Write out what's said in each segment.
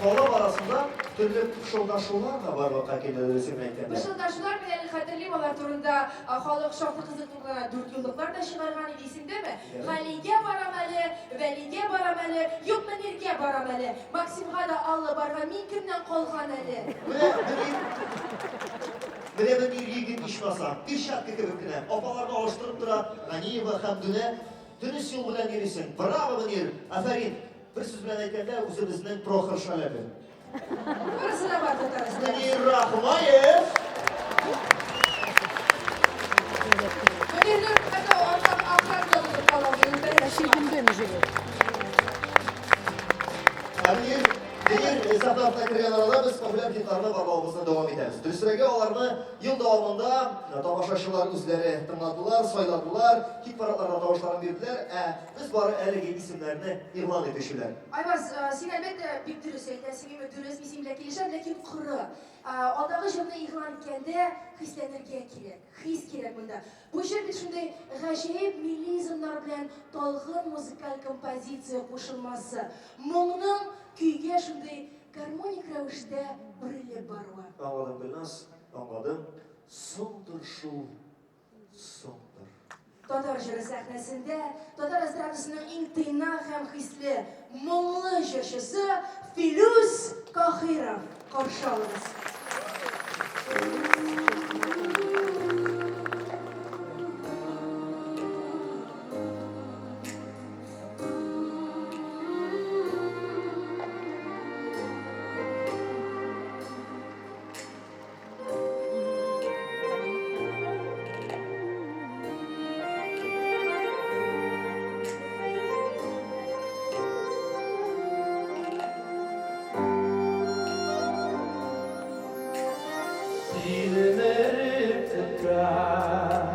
Халык арасында төрле пышылдашулар да барлыкка килде, дөресен генә әйткәндә. Пышылдашулар, мин әле хәтерлим, алар турында халык шактый кызыксынып дүртьюллыклар да чыгарган иде, исеңдәме? Галигә барам әле, Вәлигә барам әле, юк, Мөниргә барам әле. Максимга да Алла барган, мин кемнән калган әле? Менә Мөнир, менә Мөнир егет ичмасам, перчатка кебек кенә, апаларны алыштырып тора, Ганиева, Хәмдүнә, дөрес юл белән йөрисең. Браво, Мөнир! Афәрин! Бер сүз белән әйткәндә, үзебезнең Прохор Шаляпин. Барысы да бар Татарстанда. Мөнир Рахмаев! Мөнирнең хәтта артык охрана тотып кала. Мөнир, Мөнир сәхнә артына кергән арада без популяр хитларны барлавыбызны дәвам итәбез. Дөресрәге, аларны ел дәвамында тамашачылар үзләре тыңладылар, сайладылар, хит-парадларда тавышларын бирделәр, ә без бары әлеге исемнәрне игълан итүчеләр. Айваз, син әлбәттә бик дөрес әйтәсең, именно дөрес, мин синең белән килешәм, ләкин коры. Алдагы җырны игълан иткәндә хисләнергә кирәк, хис кирәк монда. Бу җыр бит шундый гаҗәеп мелизмнар белән талгын музыкаль композиция кушылмасы, моңның көйгә шундый гармоник рәвештә үрелеп баруы. Аңладым, Гөлназ, аңладым. Соңдыр шул. Соңдыр. Татар җыры сәхнәсендә татар эстрадасының иң тыйнак һәм хисле, моңлы җырчысы Филүс Каһиров. Каршы алыгыз. Тилмереп көткән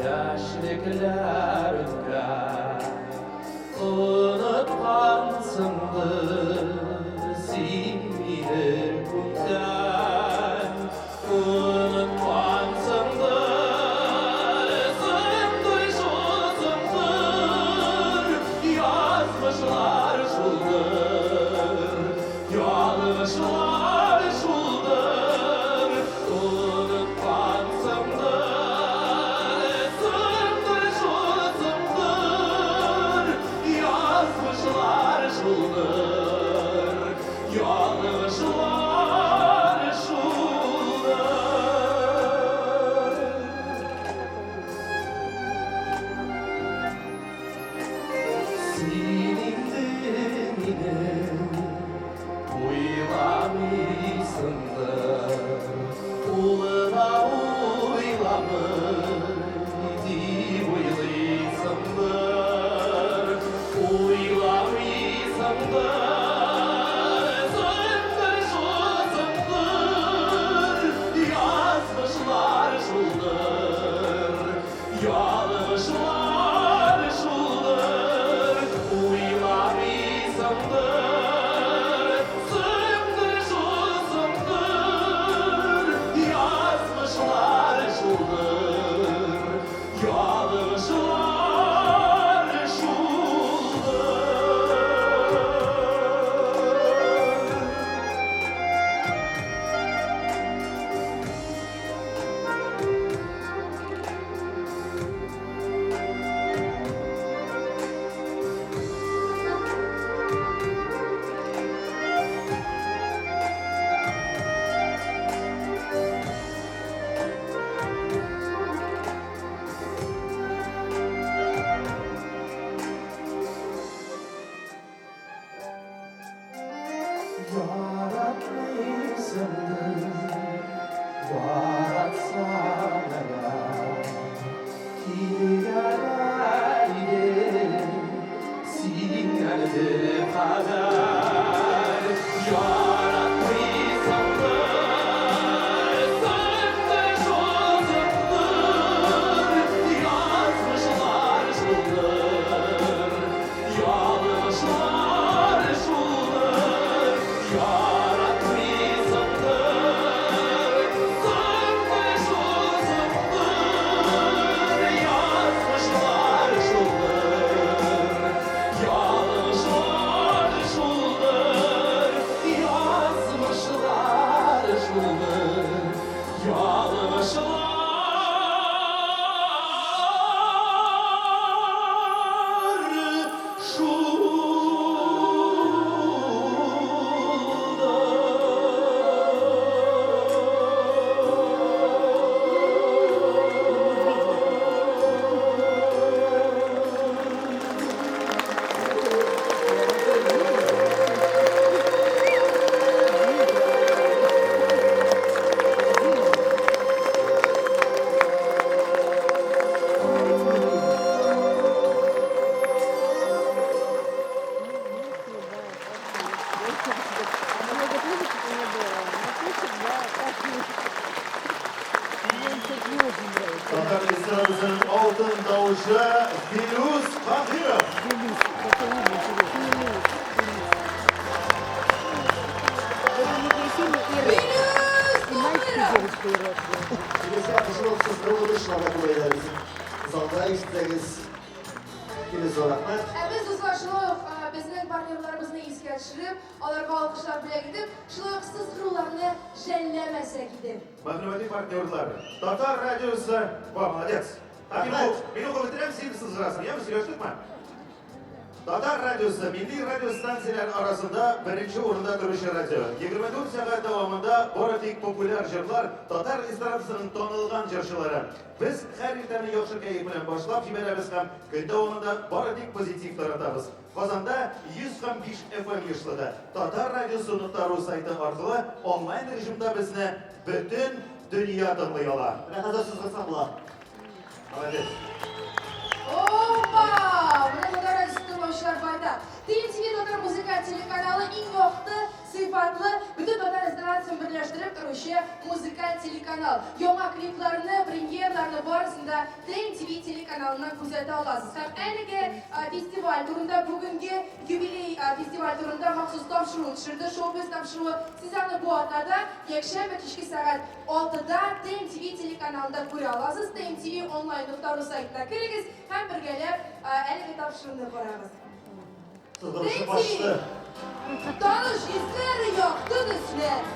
яшьлекләр үткән, Оныткансыңдыр син мине күптән, Оныткансыңдыр, соңдыр шул, соңдыр, Язмышлар шулдыр, ялгышлар шулдыр, Оныткансыңдыр, соңдыр шул, соңдыр, Язмышлар шулдыр, ялгышлар шулдыр. Син инде мине уйламыйсыңдыр, Ул да уйламый дип уйлыйсыңдыр, Уйламыйсыңдыр, соңдыр шул, соңдыр, Язмышлар шулдыр, ялгышлар шулдыр, Уйламыйсыңдыр, соңдыр шул, соңдыр, Язмышлар шулдыр, ялгышлар шулдыр. Яратмыйсыңдыр, яратсаң әгәр, Килгәләр иде синнән бер хәбәр. Яратмыйсыңдыр, соңдыр шул, соңдыр, Язмышлар шулдыр, ялгышлар шулдыр. Киле зур рәхмәт. Ә без, дуслар, шулай ук безнең партнерларыбызны искә төшереп, аларга алкышлар бүләк итеп, шулай ук сызгыруларны жәлләмәсәк иде. Мәгълүмати партнерлар. Татар радиосы. Во, молодец. Рәхмәт. Мин укып бетерәм, син сызгырасың, яме, сөйләштекме? Татар радиосы милли радиостанцияләр арасында беренче урында торучы радио. 24 сәгать дәвамында бары тик популяр җырлар, татар эстрадасының танылган җырчылары. Без һәр иртәне яхшы кәеф белән башлап җибәрәбез һәм көн дәвамында бары тик позитив таратабыз. Казанда 100 һәм 5 FM ешлыгы, Татар радиосы нокта ру сайты аркылы онлайн режимда безне бөтен дөнья тыңлый ала. Менә хәзер сызгырсаң була. Молодец. Опа! Менә татар радиосы тыңлаучылар байтак. TMTV татар музыкаль телеканалы иң якты, сыйфатлы, бөтен татар эстрадасын берләштереп торучы музыкаль телеканал. Яңа клипларны, премьераларны барысын да TMTV телеканалыннан күзәтә аласыз. Һәм әлеге фестиваль турында бүгенге юбилей фестиваль турында махсус тапшыру төшерде, шоу-биз тапшыруы. Сез аны бу атнада якшәмбе кичке сәгать 6-да TMTV телеканалында күрә аласыз. TMTV онлайн нокта ру сайтына керегез һәм бергәләп әлеге тапшыруны карагыз. Сызгырышы башты. Таныш йөзләр, якты төсләр.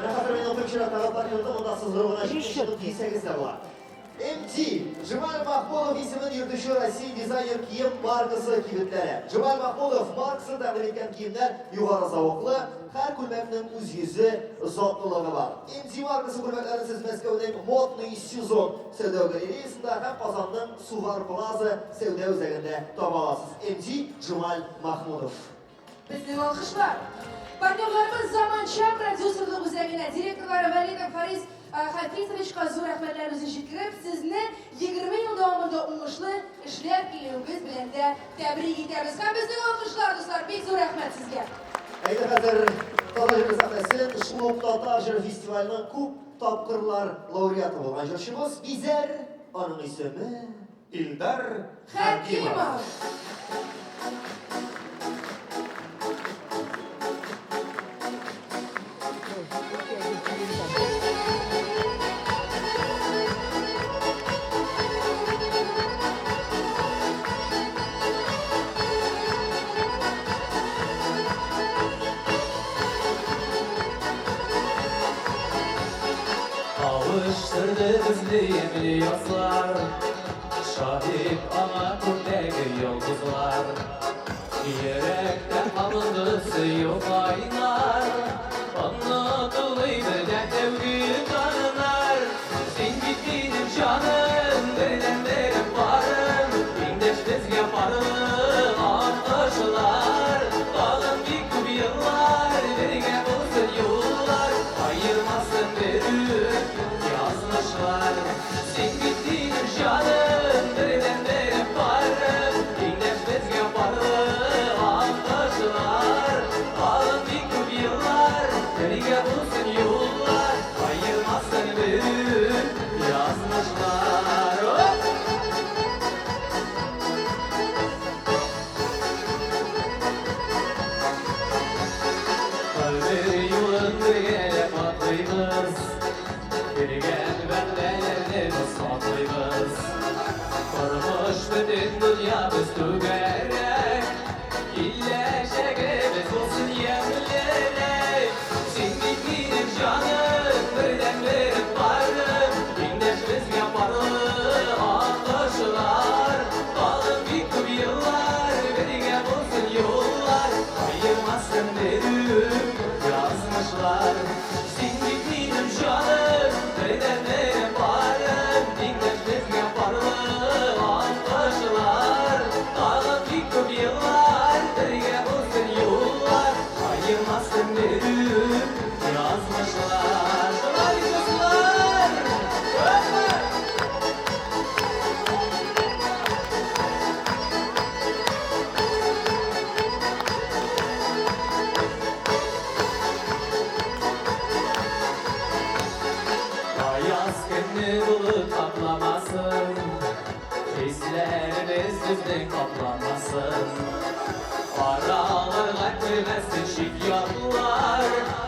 Менә хәзер мин укыйм чираттагы партнерны, монда сызгыру гына җитми, чыгып кисәгез дә була. MT, Джемаль Махмудов исемен йөртүче Россия дизайнер кием маркасы кибетләре. Джемаль Махмудов маркасы тәкъдим иткән киемнәр югары зәвыклы, һәр күлмәкнең үз йөзе, затлылыгы бар. MT маркасы күлмәкләрен сез Мәскәүнең Модный сезон сәүдә галереясында һәм Казанның Сувар Плаза сәүдә үзәгендә таба аласыз. MT Джемаль Махмудов. Безнең алкышлар. Партнерларыбыз заманча продюсерлык үзәгенә, директорлары Валитов Харис Хафизовичка зур рәхмәтләребезне җиткереп, сезне 20 ел дәвамында уңышлы эшләп килүегез белән дә тәбрик итәбез. Һәм безнең алкышлар, дуслар, бик зур рәхмәт сезгә. Әйдә хәзер татар җыры сәхнәсен шул ук татар җыры фестиваленең күп тапкырлар лауреаты булган җырчыбыз бизәр, аның исеме Илдар Хәкимов. Хәкимов. Кавыштырды безне ямьле язлар, Шаһит аңа күктәге йолдызлар. Йөрәктә калынды сөю кайнар, Онытылмый бездә тәүге таңнар. Син бит минем җаным, бердәнберем парым, Тиңдәш безгә парлы аккошлар. Тагын бик күп еллар бергә булсын юллар, Аермасын берүк язмышлар. Син бит минем җаным, бердәнберем парым, Тиңдәш безгә парлы аккошлар. Тагын бик күп еллар бергә булсын юллар, Аермасын берүк язмышлар. Оп! Гомер юлын бергәләп атлыйбыз, Биргән вәгъдәләрне без саклыйбыз. Тормыш бөтен дөньябыз түгәрәк, Киләчәгебез булсын ямьлерәк. Син бит минем җаным, бердәнберем парым, Тиңдәш безгә парлы аккошлар. Тагын бик күп еллар бергә булсын юллар, Аермасын берүк язмышлар. Син бит минем җаным, бердәнберем парым, Тиңдәш безгә парлы аккошлар. Тагын бик күп еллар бергә булсын юллар, Аермасын берүк язмышлар. Шулай дуслар! Опа! Аяз көнне болыт капламасын, Хисләребез безне капламасын. Араларга кермәсен чит-ятлар,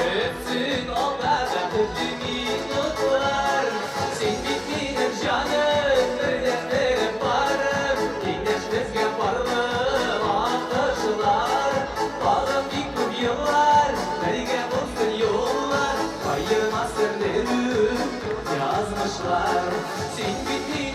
Өтсен алда бәхетле минутлар. Син бит минем җаным, бердәнберем парым, Тиңдәш безгә парлы Син бит.